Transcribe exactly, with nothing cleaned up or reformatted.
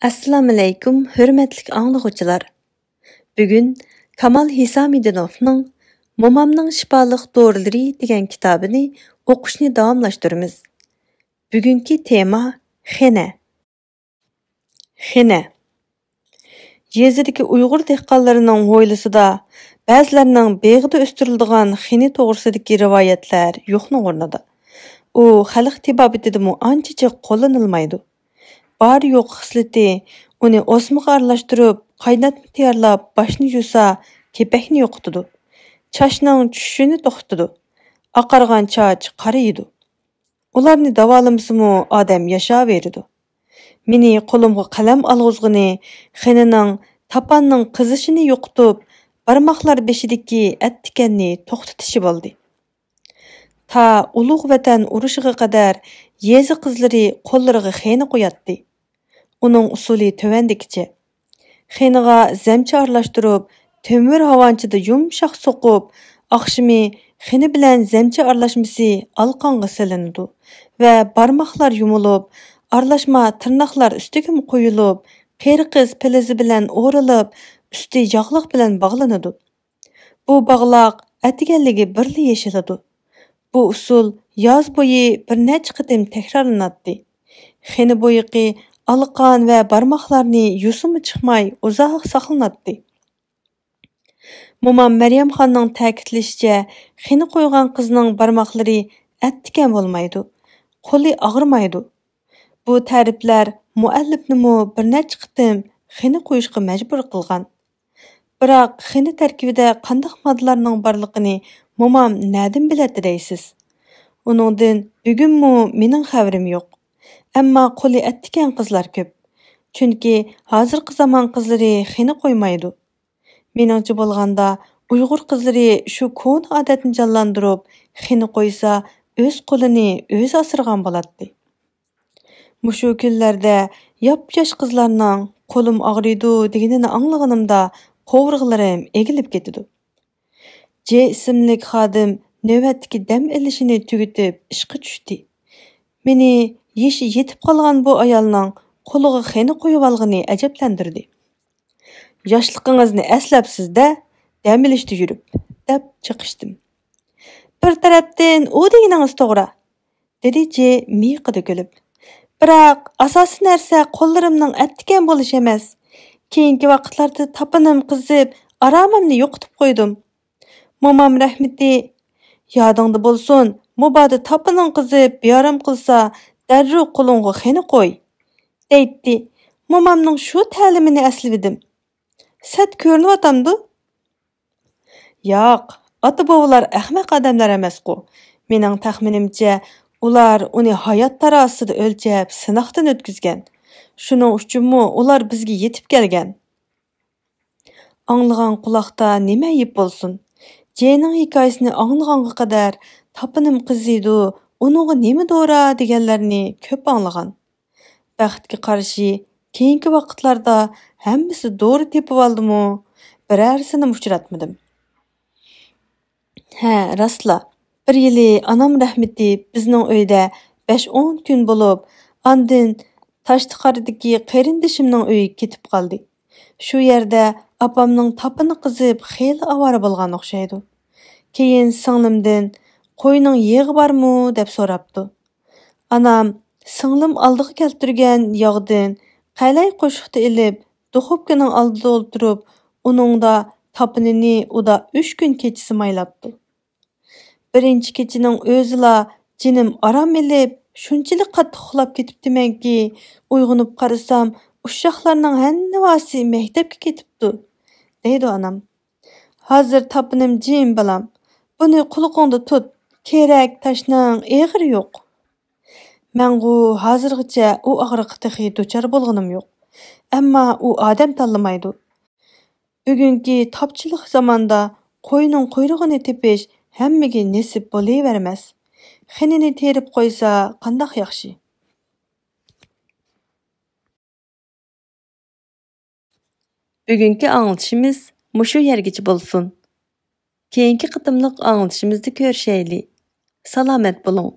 ئەسسالامۇئەلەيكۇم، ھۆرمەتلىك ئاڭلىغۇچىلار. بۈگۈن كامال ھېسامىدىنوفنىڭ مومامنىڭ شىپالىق دورىلىرى دېگەن كىتابىنى ئوقۇشنى داۋاملاشتۇرىمىز. بۈگۈنكى تېما خېنە. خېنە. يېزىدىكى ئۇيغۇر دېھقانلىرىنىڭ ھويلىسىدا بەزىلەرنىڭ بېغىدا ئۆستۈرۈلىدىغان خېنە توغرىسىدىكى رىۋايەتلەر يوقنىڭ ئورنىدا. ئۇ خەلق تېبابىتىدىمۇ ئانچە جىق قوللىنىلمايدۇ. بار-يوق خىسلىتى ئۇنى ئوسمىغا ئارىلاشتۇرۇپ، قايناتما تەييارلاپ باشنى يۇسا، كېپەكنى يوقىتىدۇ. چاچنىڭ چۈشۈشىنى توختىتىدۇ. ئاقارغان چاچ قارىيىدۇ. ئۇلارنى داۋالىمىسىمۇ ئادەم ياشاۋېرىدۇ. مېنى قولۇمغا قەلەم ئالغۇزغىنى خېنىنىڭ تاپاننىڭ قىزىشىنى يوقىتىپ، بارماقلار بېشىدىكى ئەتتىكەننى توختىتىشى بولدى. تا ئۇلۇغ ۋەتەن ئۇرۇشىغا قەدەر يېزا قىزلىرى قوللىرىغا خېنە قوياتتى. ئۇنىڭ ئۇسۇلى تۆۋەندىكىچە. خېنىغا زەمچە ئارىلاشتۇرۇپ، تۆمۈر ھاۋانچىدا يۇمشاق سوقۇپ، ئاخشىمى خېنە بىلەن زەمچە ئارىلاشمىسى ئالىقانغا سېلىنىدۇ ۋە بارماقلار يۇمۇلۇپ، ئارىلاشما تىرناقلار ئۈستىگىمۇ قويۇلۇپ، قېرىقىز پىلىزى بىلەن ئورىلىپ، ئۈستى ياغلىق بىلەن باغلىنىدۇ. بۇ باغلاق ئەتىگەنلىكى بىرلا يېشىلىدۇ. بۇ ئۇسۇل ياز بويى بىر نەچچە قېتىم تەكرارلىناتتى. خېنە بويىقى ئالىقان ۋە بارماقلارنى يۇسىمۇ چىقماي ئۇزاق ساقلىناتتى. مومام مەريەمخاننىڭ تەكىتلىشىچە، خېنە قويغان قىزنىڭ بارماقلىرى ئەتتىكەن بولمايدۇ، قولى ئاغرىمايدۇ. بۇ تەرىپلەر مۇئەللىپنىمۇ بىر نەچچە قېتىم خېنە قويۇشقا مەجبۇر قىلغان. بىراق خېنە تەركىبىدە قانداق ماددىلارنىڭ بارلىقىنى مومام نەدىن بىلەتتى دەيسىز؟ ئۇنىڭدىن بۈگۈنمۇ مېنىڭ خەۋىرىم يوق. ئەمما قولى ئەتتىكەن قىزلار كۆپ. چۈنكى ھازىرقى زامان قىزلىرى خېنە قويمايدۇ. مېنىڭچە بولغاندا، ئۇيغۇر قىزلىرى شۇ كونا ئادەتنى جانلاندۇرۇپ، خېنە قويسا، ئۆز قولىنى ئۆزى ئاسرىغان بولاتتى. مۇشۇ كۈنلەردە ياپياش قىزلارنىڭ «قولۇم ئاغرىيدۇ» دېگىنىنى ئاڭلىغىنىمدا، قوۋۇرغىلىرىم ئېگىلىپ كېتىدۇ. جې ئىسىملىك خادىم نۆۋەتتىكى دەم ئېلىشىنى تۈگىتىپ ئىشقا چۈشتى. مېنى يېشى يېتىپ قالغان بۇ ئايالنىڭ قولىغا خېنە قويۇۋالغىنى ئەجەبلەندۈردى. «ياشلىقىڭىزنى ئەسلەپسىز-دە، دەم ئېلىشتا يۈرۈپ» دەپ چېقىشتىم. «بىر تەرەپتىن ئۇ دېگىنىڭىز توغرا»، دېدى جې مىيىقىدا كۈلۈپ. «بىراق ئاساسىي نەرسە قوللىرىمنىڭ ئەتتىكەن بولۇشى ئەمەس. كېيىنكى ۋاقىتلاردا تاپىنىم قىزىپ، ئارامىمنى يوقىتىپ قويدۇم. مومام رەھمىتى، يادىڭدا بولسۇن، مۇبادا تاپىنىڭ قىزىپ بىئارام قىلسا، دەررۇ قولۇڭغا خېنە قوي» دەيتتى. مومامنىڭ شۇ تەلىمىنى ئەسلىۋىدىم. سەت كۆرۈنۈۋاتامدۇ؟ ياق، ئاتا-بوۋىلار ئەخمەق ئادەملەر ئەمەسقۇ. مېنىڭ تەخمىنىمچە، ئۇلار ئۇنى ھايات تارازىسىدا ئۆلچەپ، سىناقتىن ئۆتكۈزگەن. شۇنىڭ ئۈچۈنمۇ ئۇلار بىزگە يېتىپ كەلگەن. ئاڭلىغان قۇلاقتا نېمە ئەيىب بولسۇن؟ جېنىڭ ھېكايىسىنى ئاڭلىغانغا قەدەر «تاپىنىم قىزىيدۇ، ئۇنىڭغا نېمە دورا» دېگەنلەرنى كۆپ ئاڭلىغان. بەختكە قارشى، كېيىنكى ۋاقىتلاردا ھەممىسى دورا تېپىۋالدىمۇ، بىرەرسىنىمۇ ئۇچراتمىدىم. ھە، راستلا، بىر يىلى ئانام رەھمىتى بىزنىڭ ئۆيدە بەش-ئون كۈن بولۇپ، ئاندىن تاشتىقاردىكى قېرىندىشىمنىڭ ئۆيىگە كېتىپ قالدى. شۇ يەردە ئاپامنىڭ تاپىنى قىزىپ، خېلى ئاۋارە بولغان ئوخشايدۇ. كېيىن سىڭلىمدىن «قوينىڭ يېغى بارمۇ؟» دەپ سوراپتۇ. ئانام سىڭلىم ئالدىغا كەلتۈرگەن ياغدىن قەلەي قوشۇقتا ئېلىپ، دۇخوپكىنىڭ ئالدىدا ئولتۇرۇپ، ئۇنىڭدا تاپىنىنى ئۇدا ئۈچ كۈن كېچىسى مايلاپتۇ. بىرىنچى كېچىنىڭ ئۆزىلا جېنىم ئارام ئېلىپ، شۇنچىلىك قاتتىق ئۇخلاپ كېتىپتىمەنكى، ئويغىنىپ قارىسام، ئۇششاقلارنىڭ ھەننىۋاسى مەكتەپكە كېتىپتۇ، دەيدۇ ئانام. ھازىر تاپىنىم جىم، بالام. بۇنى قۇلىقىڭدا تۇت، كېرەك تاشنىڭ ئېغىرى يوق. مەنغۇ ھازىرغىچە ئۇ ئاغرىققا تېخى دۇچار بولغىنىم يوق. ئەمما ئۇ ئادەم تاللىمايدۇ. بۈگۈنكى تاپچىلىق زاماندا قوينىڭ قۇيرۇقىنى تېپىش ھەممىگە نېسىپ بولۇۋەرمەس. خېنىنى تېرىپ قويسا قانداق ياخشى. بۈگۈنكى ئاڭلىتىشىمىز مۇشۇ يەرگىچە بولسۇن. كېيىنكى قېتىملىق ئاڭلىتىشىمىزدا كۆرۈشەيلى. سالامەت بولۇڭ.